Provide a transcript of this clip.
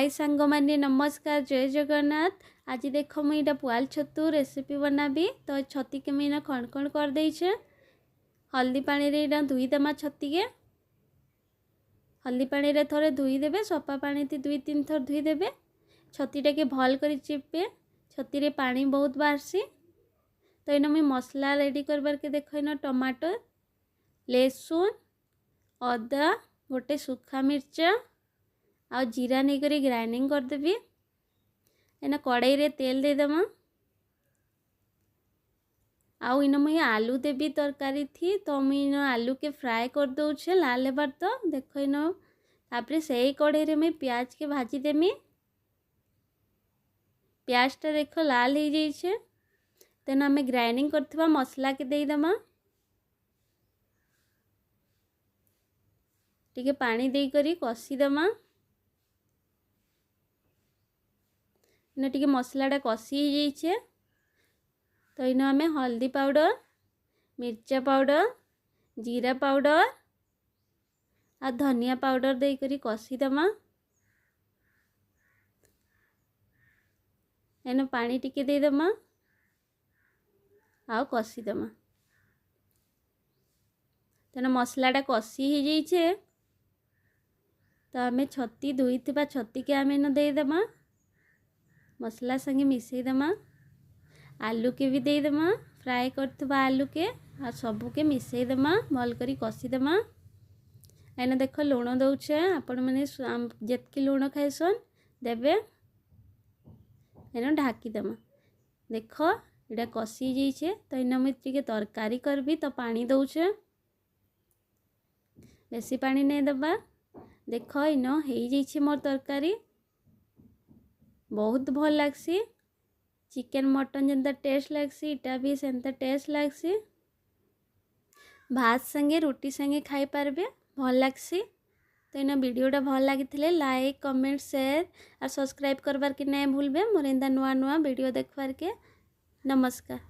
High ସାଙ୍ଗମାନେ, ନମସ୍କାର, ଜୟ ଜଗନ୍ନାଥ। ଆଜି ଦେଖ, ମୁଇଁ ଏଇଟା ପୁଆଲ ଛତୁ ରେସିପି ବନାବି। ତ ଛତିକେ ମୁଇଁ ଏଇନା ଖଣ ଖଣ କରିଦେଇଛେ। ହଳଦୀ ପାଣିରେ ଏଇଟା ଧୋଇଦେମା। ଛତିକେ ହଳଦୀ ପାଣିରେ ଥରେ ଧୋଇଦେବେ, ସଫା ପାଣିଥି 2-3 ଥର ଧୋଇଦେବେ। ଛତିଟାକେ ଭଲ୍ କରି ଚିପବେ, ଛତିରେ ପାଣି ବହୁତ ବାହାରସି। ତ ଏଇନା ମୁଇଁ ମସଲା ରେଡ଼ି କରବାର୍କେ ଦେଖ, ଏଇନା ଟମାଟର, ଲେସୁନ, ଅଦା, ଗୋଟେ ଶୁଖା ମିର୍ଚା ଆଉ ଜିରା ନେଇକରି ଗ୍ରାଇଣ୍ଡିଙ୍ଗ କରିଦେବି। ଏଇନା କଡ଼େଇରେ ତେଲ ଦେଇଦେମା ଆଉ ଇନ ମୁଇଁ ଆଲୁ ଦେବି ତରକାରୀ ଥି। ତ ମୁଇଁ ଇନ ଆଲୁକେ ଫ୍ରାଏ କରିଦେଉଛେ ଲାଲ ହେବାର। ତ ଦେଖ, ଇନ ତାପରେ ସେଇ କଢ଼େଇରେ ମୁଇଁ ପିଆଜକେ ଭାଜିଦେମି। ପିଆଜଟା ଦେଖ, ଲାଲ ହେଇଯାଇଛେ। ତେଣୁ ଆମେ ଗ୍ରାଇଣ୍ଡିଙ୍ଗ କରିଥିବା ମସଲାକେ ଦେଇଦେମା। ଟିକେ ପାଣି ଦେଇକରି କଷିଦେମା। ଇନ ଟିକେ ମସଲାଟା କଷି ହେଇଯାଇଛେ। ତ ଇନ ଆମେ ହଳଦୀ ପାଉଡ଼ର, ମିର୍ଚା ପାଉଡ଼ର, ଜିରା ପାଉଡ଼ର ଆଉ ଧନିଆ ପାଉଡ଼ର ଦେଇକରି କଷିଦେମା। ଏନ ପାଣି ଟିକେ ଦେଇଦେମା ଆଉ କଷିଦେମା। ତେଣୁ ମସଲାଟା କଷି ହେଇଯାଇଛେ। ତ ଆମେ ଛତି ଧୋଇଥିବା ଛତିକେ ଆମେ ଇନ ଦେଇଦେମା, ମସଲା ସାଙ୍ଗେ ମିଶେଇଦେମା। ଆଲୁକେ ବି ଦେଇଦେମା, ଫ୍ରାଏ କରିଥିବା ଆଲୁକେ, ଆଉ ସବୁକେ ମିଶେଇଦେମା, ଭଲ କରି କଷିଦେମା। ଏଇନା ଦେଖ, ଲୁଣ ଦଉଛେ। ଆପଣମାନେ ଯେତ୍କି ଲୁଣ ଖାଇସନ୍ ଦେବେ। ଏଇନା ଢାକିଦେମା। ଦେଖ, ଏଇଟା କଷି ଯାଇଛେ। ତ ଏଇନା ମୁଇଁ ଟିକେ ତରକାରୀ କରିବି, ତ ପାଣି ଦଉଛେ। ବେଶୀ ପାଣି ନାଇଁ ଦେବା। ଦେଖ, ଇନ ହେଇଯାଇଛି ମୋର୍ ତରକାରୀ। ବହୁତ ଭଲ୍ ଲାଗ୍ସି। ଚିକେନ୍ ମଟନ୍ ଯେନ୍ତା ଟେଷ୍ଟ ଲାଗ୍ସି, ଇଟା ବି ସେନ୍ତା ଟେଷ୍ଟ ଲାଗ୍ସି। ଭାତ ସାଙ୍ଗେ, ରୁଟି ସାଙ୍ଗେ ଖାଇପାରିବେ, ଭଲ୍ ଲାଗ୍ସି। ତ ଏଇନା ଭିଡ଼ିଓଟା ଭଲ୍ ଲାଗିଥିଲେ ଲାଇକ୍, କମେଣ୍ଟ, ସେୟାର ଆଉ ସବସ୍କ୍ରାଇବ୍ କରବାର୍କେ ନାଇଁ ଭୁଲବେ, ମୋର୍ ଏନ୍ତା ନୂଆ ନୂଆ ଭିଡ଼ିଓ ଦେଖବାର୍କେ। ନମସ୍କାର।